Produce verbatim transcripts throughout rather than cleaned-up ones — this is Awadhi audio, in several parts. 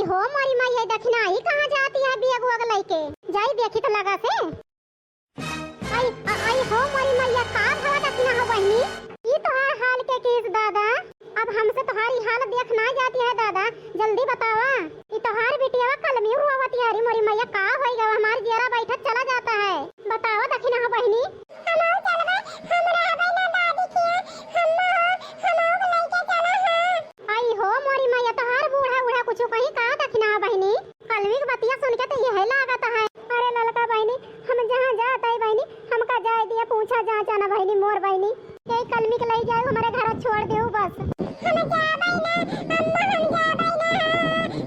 हो मोरी मैया, दखिनही कहाँ जात है बियग उयग लइके? जाई देखी तो लगा से। आई, आ-, आई हो मोरी मैया, का भवा दखिनहो बहिनी? ई तोहार हाल के कीस दादा? अब हमसे तोहार ई हाल देख ना जात है दादा, जल्दी बतावा। ई तोहार बिटियावा कलमी रोवत है, अरे मोरी मैया का होई गवा, हमार जियरा बैठत चला जाता है। बतावा दखिनहो बहिनी। हमहू चलबे, हम रहबे ना दादी किया, हम ना हो, हमहू के लइके चला हाँ। आई हो मोरी मैया, तोहार बूढ़ा उढ़ा कुछ कहीं का दखिनहो बहिनी? कलमी के बतिया सुन के तो यह लागत है। अरे ललका बहिनी, हम जहाँ जात है बहिनी, हमका जाए दिया, पूछा जाँचा ना बहिनी, मोर बहिनी। यही कलमी के लई जाए, हमरे घर छोड़ देउ बस। हम जाबे ना, अम्मा, हम जाबे ना,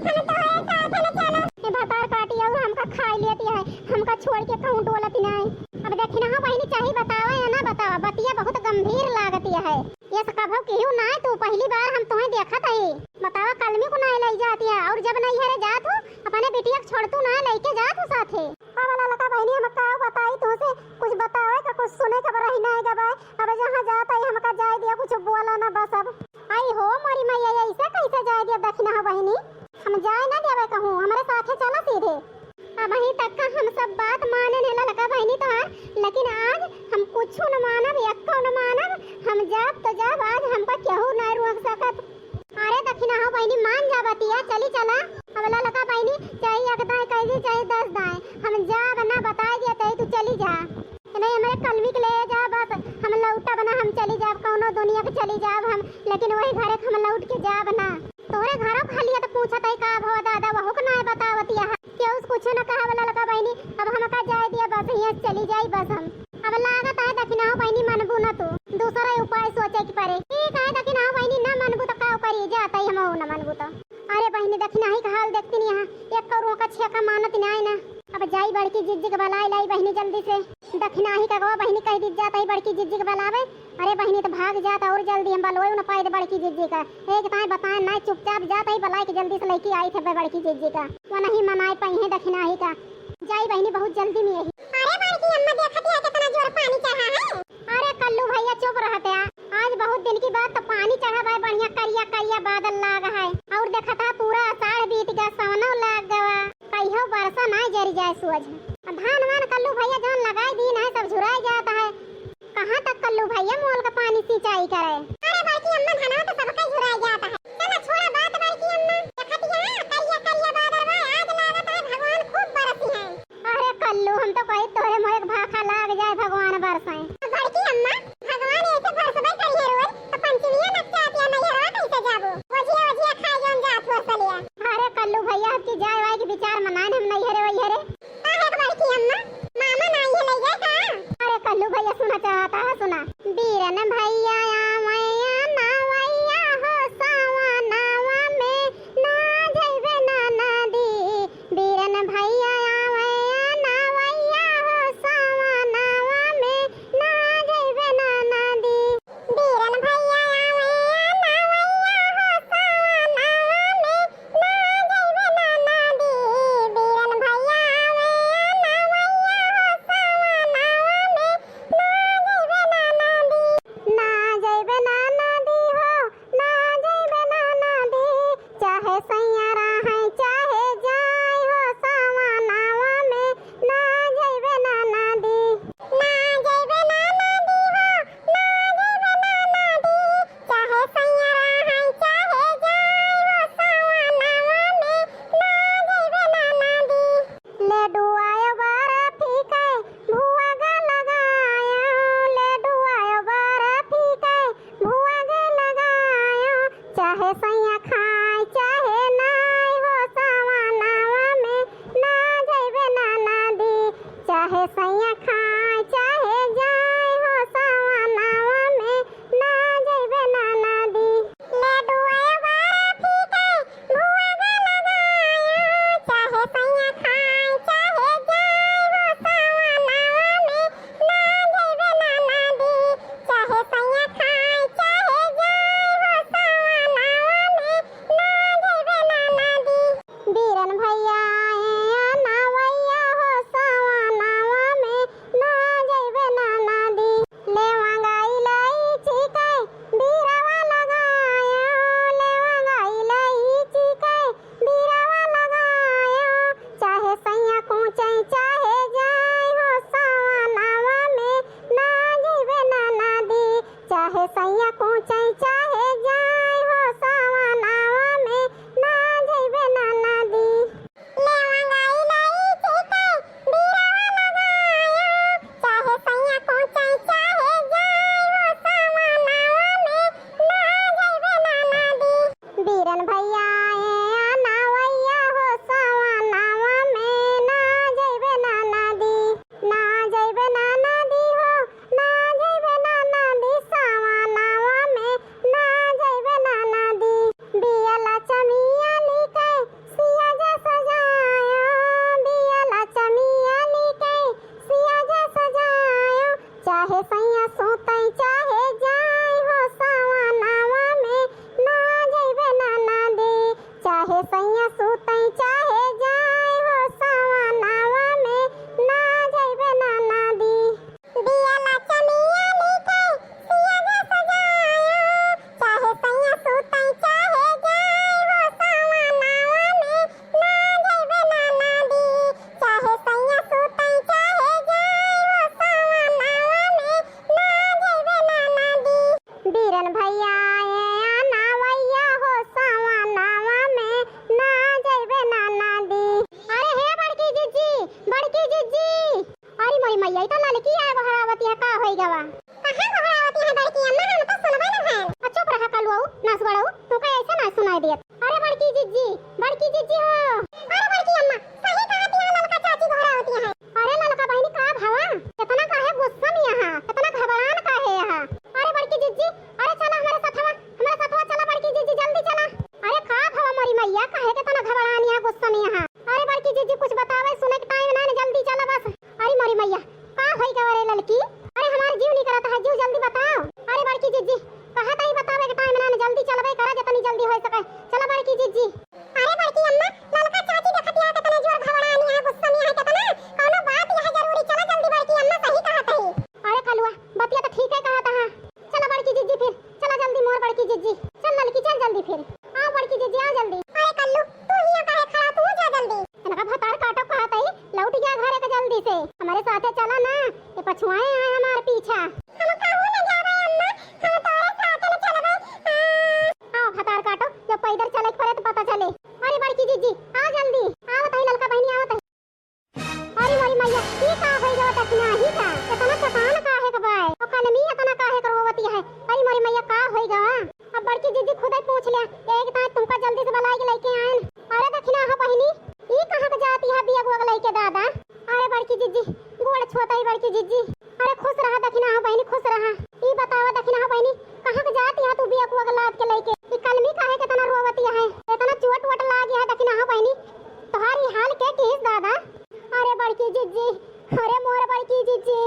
हम तोहरे साथ में चलो। ए भतार काटी और हमका खाई लेती है, हमका छोड़ के कहूँ डोलत नहीं। अब दखिनहो बहिनी, चाहे बतावा या ना बतावा, बतिया बहुत गंभीर लागती है। ये से कभो केहू ना, तू पहली बार हम तुम्हें देखत है। बतावा, कलमी को ना लई जाती है, और जब नैहरे जात हो, अपने बिटिया के छोड़ तू ना लइके जात हो साथे। अब ललका बहिनी, हम का बताई तुमसे, कुछ बतावे का, कुछ सुने का रही ना गवा। अब जहाँ जात है, हमका जाए दिया, कुछ बोला ना बस अब। आई हो मोरी मैया, ऐसे कैसे जाए दिया दखिनहो बहिनी? हम जाए ना देवे कहूँ, हमरे साथे चला सीधे। अबहीं तक का हम सब बात माने ने ललका बहिनी तोहार, लेकिन आज हम कुछ न मानब, एको न मानब। हम जाब तो जाब, आज हमका केहू ना रोक सकत। अरे दखिनहो बहिनी, मान जा बतिया, चली चला। अब ललका बहिनी, चाहे एक दाएँ कह दी, चाहे दस दाएँ, हम जाब ना, बताए दिया, तई तू चली जा। नहीं, हमरे कलमी के ले जा बस, हम लौटब ना, हम चली जाब, कौनो दुनिया के चली जाब हम, लेकिन वही घरे के हम लौट के जाब ना। तोरे घरों के हलिया तो पूछत है का भवा दादा, वहू के ना बतावत है। केहू से कुछ न कहा ललका बहिनी, अब हमका जाए दिया बस, यहाँ से चली जाई बस हम। अब लागत है दखिनहो बहिनी मनबू न तू, दूसरा उपाय सोचे के पड़े। ठीक है दखिनहो बहिनी, न मनबू तो का करी, जात है हम न मनबू तो। अरे बहिनी, दखिनही का हाल देखती नहीं यहाँ, एक कौड़ो का छेका मानत नहीं ना। अब जाई बड़की जिज्जी के बलाई लाई बहिनी जल्दी से। दखिनही का गवा बहिनी कह दी जात है बड़की जिज्जी के बलावे। अरे बहिनी तो भाग जात और जल्दी हम बलोए न पाए दे बड़की जिज्जी का। एक ताए बताए ना चुपचाप जात है बलाई के जल्दी से लइके आई थे बड़की जिज्जी का। वो नहीं मनाए पाई है दखिनही का। जाई बहिनी बहुत जल्दी में यही। अरे बड़की अम्मा देखत है कितना जोर पानी चढ़ा है। अरे कल्लू भैया चुप रहत है। आज बहुत दिन की बाद तो पानी चढ़ा भाई, बढ़िया करिया करिया बादल लाग है। और देखत है पूरा आषाढ़ बीत गया, सवनो लाग गवा। कहियो बरसा ना जरी जाए सूरज। आ धान वान कल्लू भैया जौन लगाई दीन है सब झुराए जात है। कहाँ तक कल्लू भैया मोल का पानी सिंचाई करे? अरे बड़की अम्मा, धनवा तो सबका झुराए जात है। चला छोड़ा बात बड़की अम्मा। देखत है करिया करिया बादल बा, आज लागत है भगवान खूब बरसी है। अरे कल्लू, हम तो कही तोरे मोए के भाखा लाग जाए, भगवान बरसाए। बड़की अम्मा, भगवान ऐसे बरसबे करिए रोज, तो पंचमिया लग जाती है, नैहरवा कैसे जाबो? ओझिया ओझिया खाए जौन जात हो सलिया। अरे कल्लू भैया, अब की जाए वाए के विचार मनाए हम नैहरे वैहरे। काहे के बड़की अम्मा, मामा ना ये ले जाए का? अरे कल्लू भैया सुना चाहता है, सुना। बीरन भैया आवे अनवैया हो सावनवा में, ना जइबे ना नदी। बीरन भैया आवे अनवैया हो सावनवा में, ना जइबे ना नदी। बीरन भैया आवे अनवैया हो सावनवा में, ना जइबे ना नदी। बीरन भैया आवे अनवैया हो सावनवा में, ना जइबे ना नदी। ना जइबे ना नदी हो, ना जइबे ना नदी, चाहे सैया रहै, चाहे जाए हो सावनवा में, ना जइबे ना नदी। ना जइबे ना नदी हो, ना जइबे ना नदी, चाहे सैया रहै, चाहे जाए हो सावनवा में, ना जइबे ना नदी। लेडुआयो बरफी के भुआ गा लगायो, लेडुआयो बरफी के भुआ गा लगायो, चाहे सैया खाए, चाहे हे सैया सूतई चाहे जाए हो सवनवा में, ना जइबे ना नदी। दिया लक्ष्मी आली के सिया जा सजायो, चाहे सैया सूतई चाहे जाए हो सवनवा में, ना जइबे ना नदी। चाहे सैया सूतई चाहे जाए हो सवनवा में, ना जइबे ना नदी। बीरन भैया ए अनवैया हो सवनवा में, ना जइबे ना नदी। अरे हे बड़की जिज्जी, बड़की जिज्जी। अरे मोरी मैया, ई तो ललकी आए गोहरावती है, का होई गवा? कहाँ गोहरावती है बड़की अम्मा, हम तो सुनबे न भइल। आ चुप रहा कलुआऊ, नासगड़ऊ, तू का ऐसे ना सुनाई दियत। अरे बड़की जिज्जी, बड़की जिज्जी हो। अरे बड़की अम्मा, सही कहत है, ललका चाची गोहरावती है। अरे ललका बहिनी का भवा, इतना काहे गुस्सा में यहाँ, इतना घबरान काहे यहाँ? अरे बड़की जिज्जी, अरे चला हमरे सथवा, हमरे सथवा चला बड़की जिज्जी, जल्दी चला। अरे का भवा मोरी मैया, काहे के इतना घबरान यहाँ गुस्सा में यहाँ? अरे बड़की जिज्जी कुछ बतावे, सुने के टाइम ना, जल्दी चला बस। अरे मोरी मैया, का होई गवा रे ललकी? अरे हमार जीव निकलत है, जीव जल्दी बताओ। अरे बड़की जिज्जी, कहा ताई बतावे के टाइम ना, जल्दी चलबे करा, जतनी जल्दी होई सके। चला बड़की जिज्जी। अरे बड़की अम्मा, ललका चाची देखत यहाँ कितने जोर घबरानी है, गुस्सा में है कितना, कौनो बात यहाँ जरूरी, चला जल्दी बड़की अम्मा, सही कहत है। अरे कलुआ, बतिया तो ठीक है कहत है। चला बड़की जिज्जी फिर, चला जल्दी मोर बड़की जिज्जी। चल ललकी चल जल्दी फिर। आओ बड़की जिज्जी आओ जल्दी। अरे कल्लू तू हियाँ काहे खड़ा, तू जा जल्दी। इनका भतार काटो कहत है, लौट गया घरे के जल्दी से। हमारे साथे चला ना, ये पछुआए आए हमार पीछा। हम कहूँ न जाबे अम्मा, हम तोरे साथे न चलबे। आओ भतार काटो, जब पैदल चले के पड़े तो पता चले। अरे बड़की जिज्जी आओ जल्दी, आओ तही ललका बहिनी आओ तही। अरे मोरी मैया, ई का होई गवा दखिनाही का? इतना चटान काहे के बाय? और कलमी इतना काहे के रोवती है? अरे मोरी मैया, का होई गवा? अब बड़की जिज्जी खुदे पूछ लिया, एक ताई तुमका जल्दी से बुलाई के लेके आयन। अरे दखिनाहो बहिनी, ई कहाँ के जाती है बियगुआ के लेके दादा? अरे बड़की जिज्जी, गोड़ छुअत ही बड़की जिज्जी। अरे खुश रहा दखिनाहो बहिनी, खुश रहा। ई बतावा दखिनाहो बहिनी, कहाँ के जाती है तू बियगुआ के लाद के लेके? ई कलमी काहे के इतना रोवती है? इतना चोट वोट लागी है दखिनाहो बहिनी? तोहार ई हाल के किहिस दादा? अरे बड़की जिज्जी, अरे मोर बड़की जिज्जी,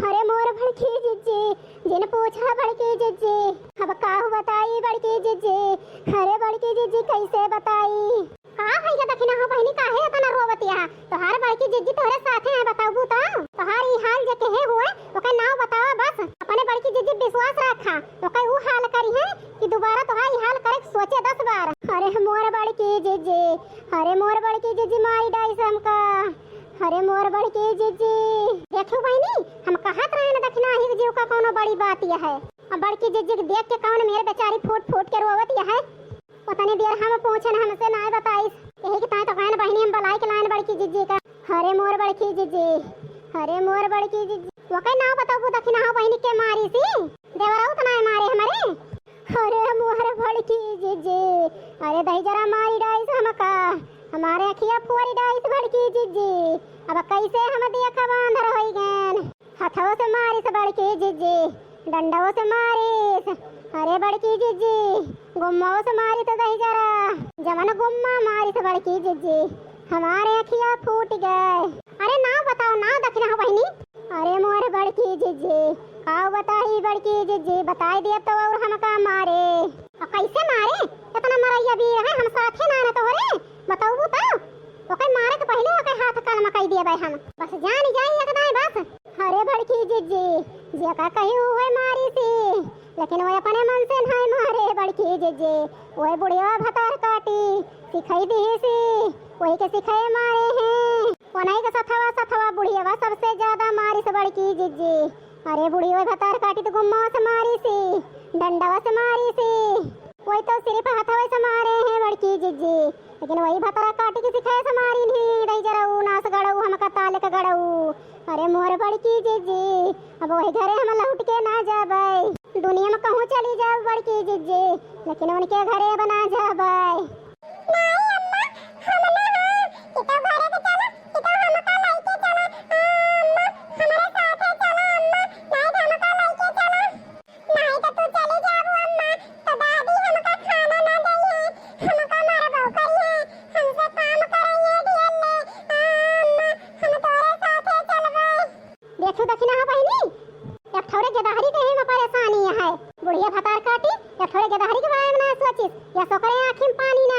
अरे मोर बड़की जिज्जी, जिन पूछा बड़की जिज्जी, अब काहू बताई बड़की जिज्जी, अरे बड़की जिज्जी कैसे बताई? का भइया दखिनाहो बहिनी, काहे इतना रोवतिया? तोहार बड़की जिज्जी तोहरे साथे है, बताबू तो? तोहार ई हाल जे केहे हुए, ओकर नाव बतावा बस। अपने बड़की जिज्जी विश्वास रखा, ओकर ऊ हाल करिहे कि दोबारा तोहार ई हाल करे के सोचे दस बार। अरे मोर बड़की जिज्जी, अरे मोर बड़की जिज्जी मारी डाइस हमका। अरे मोर बड़की जिज्जी। देखियो बहिनी, हम कहत रहे न दखिनाही के जीव का कौनो बड़ी बात यह है। अब बड़की जिज्जी के देख के कौन मेर बेचारी फूट फूट के रोवत यह है। उतनी देर हम पूछन हमसे नाय बताइस। यही के ताई तो कहन बहिनी हम बुलाई के लायन बड़की जिज्जी का। अरे मोर बड़की जिज्जी, अरे मोर बड़की जिज्जी। ओके नाव बताबू दखिनाहो बहिनी के मारिसी? देवरऊ तो नाय मारे हमरे। अरे मोर बड़की जिज्जी, अरे दहिजरा मारी डाइस हमका, हमारे अखिया फोरी डाइस बड़की जिज्जी। अब कैसे हम देखब आंधर होई गएन। हथवो से मारिस बड़की जिज्जी, डंडवो से मारिस। अरे बड़की जिज्जी, गुम्मवो से मारिस दहिजरा, जवन गुम्मा मारिस बड़की जिज्जी, हमारे अखिया फूट गए। अरे नाव बताओ, नाव दखिनाहो बहिनी। अरे मोर बड़की जिज्जी, का बताई बड़की जिज्जी, बताई दिया तो और हमका मारे। अब कैसे मारे? इतना मरैया बीर है, हम साथे ना न तोहरे, बताऊ तो। ओके मारे के पहले ओके हाथ कान में कई दिया हम। बस जान जाई एक दाई बस। अरे बड़की जिज्जी, जेका कही हुए मारिसी, लेकिन वो अपने मन से नहीं मारे बड़की जिज्जी। वो बुढ़िया भतार काटी, सिखाई दिहिसी, वही के सिखाए मारे हैं। ओनही के सथवा सथवा बुढ़ियवा सबसे ज्यादा मारिस बड़की जिज्जी। अरे बुढ़ियो भतार काटी तो गुम्मा से मारिसी, डंडवा से मारिसी। वही तो सिर्फ हथवे से मारे हैं बड़की जिज्जी, लेकिन वही भतार काटी के सिखाए से मारी नहीं रही जराऊ नास गड़ऊ हमका ताले का गड़ऊ। अरे मोर बड़की जिज्जी, अब वही घरे हम लौट के ना जाबे, दुनिया में कहूँ चली जाब बड़की जिज्जी, लेकिन उनके घरे अब ना जाबे। नाहीं अम्मा, हम ना हाँ, ई तो घरे के चला, ई तो हमका लइके चला। आ, अम्मा, हमरे साथे चला अम्मा, नाहीं तो हमका लइके चला। नाहीं तो तू चली जाबू अम्मा, तो दादी हमका खाना ना दइहे, हमका मारबो करिहे, हमसे काम करइहे दियले। आ, अम्मा, हम तोरे साथे चलबे। देखू दखिनाहो बहिनी, एक ठौरे गेदहरी के ही में परेशानी है। बुढ़िया भतार काटी, एक ठौरे गेदहरी के बारे में ना सोचिस, या सोकरे आँखी में पानी ना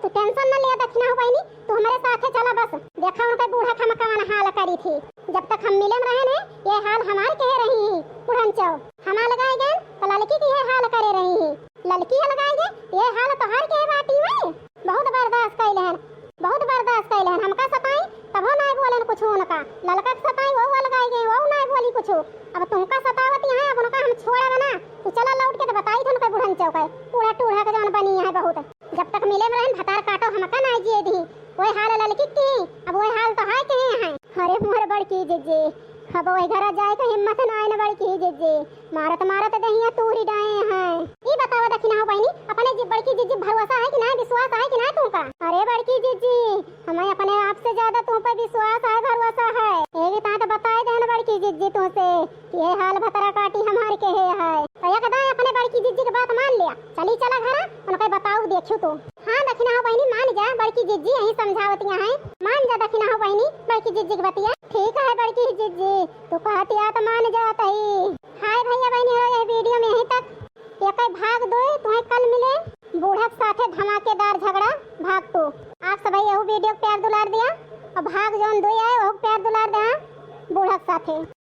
तू tension न लिया दखिनहा बहिनी, तू हमरे साथे चला बस। देखा उनके बूढ़ा क हम कवन हाल करी थी। जब तक हम मिले में रहेन है, ये हाल हमार कहे रही ही बुढ़नचौ। हम अलगाई गए तो ललकी क ये हाल करे रही ही, ललकी अलगाई गए ये हाल तोहार कहे बाटी में। बहुत बर्दाश्त कैले हन, बहुत बर्दाश्त कैले हन। हमका सताई तबो नाय बोलेन कुछ उनका, ललका क सताई वो अलगाई गए, वो नाय बोली कुछ। अब तुमका सतावत यहाँ, अब उनका हम छोड़ब ना। तू चला लौट के तो बताई थे उनके बुढ़नचौ के, बूढ़ा टूढ़ा के जौन बनी है बहुत। जब तक मिले में रहन भतार काटो हमका नाय जिए दी। ओए हाल ललकी की, अब ओए हाल तोहार कहे हैं। अरे मोर बड़की जिज्जी, अब ओए घरा जाए के हिम्मत नाय न बड़की जिज्जी। मारत मारत देहिया तूरी डाए हैं। ई बतावा दखिनहा बहिनी, अपने जि-, बड़की जिज्जी भरोसा है कि नाय, विश्वास है कि नाय तुमका? अरे बड़की जिज्जी, हमें अपने आप से ज्यादा तुम पे विश्वास है, भरोसा है। ये भी ता तो बताए देन बड़की जिज्जी तुमसे कि ये हाल भतरा काटी हमार कहे है। तो एकदम अपने बड़की जिज्जी के बात मान लिया। चली चला घरा, उनके बताऊ देखियो तू। हाँ दखिनहा बहिनी मान जा, बड़की जिज्जी यही समझावतिया हैं। मान जा दखिनहा बहिनी बड़की जिज्जी के बतिया। ठीक है बड़की जिज्जी, तू कहतिया तो मान जात ही। हाय भैया बहिनी हो, ये video में यहीं तक। ये कई भाग दो, तुम्हें कल मिले बूढ़ा के साथे धमाकेदार झगड़ा भाग two। आप सभी यहू video के प्यार दुलार दिया और भाग जौन दो आए वहू के प्यार दुलार दिया बूढ़ा के साथे।